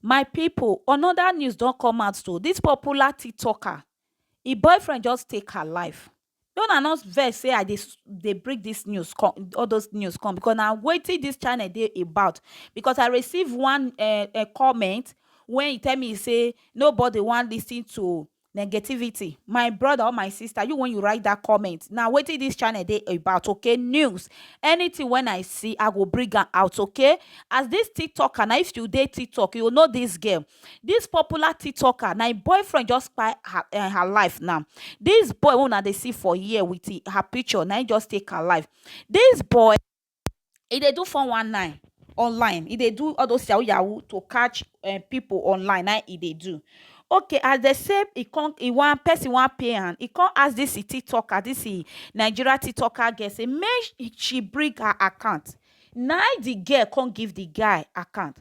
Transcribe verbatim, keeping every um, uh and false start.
My people, another news don come out. So this popular TikToker, e boyfriend just take her life. Don't announce vex say I dey s- dey bring this news come, all those news come, because na wetin this channel dey about. Because I receive one uh, a comment when he tell me say nobody wan listen to negativity. My brother or my sister, you, when you write that comment, now wetin this channel dey about? Okay, news, anything when I see, I go bring am out. Okay, as this TikToker, now if you dey TikTok, you know this girl. This popular TikToker, now boyfriend just kpai her, uh, her life. Now this boy wey una dey see for here with he- her picture, now he just take her life. This boy, he dey do four one nine online. He dey do all those yahoo yahoo to catch uh, people online. Now he dey do. Okay, as they say, he come, he one person wan pay am. He come ask this he TikToker, this he Nigeria TikToker girl, say make she bring her account. Now the girl come give the guy account.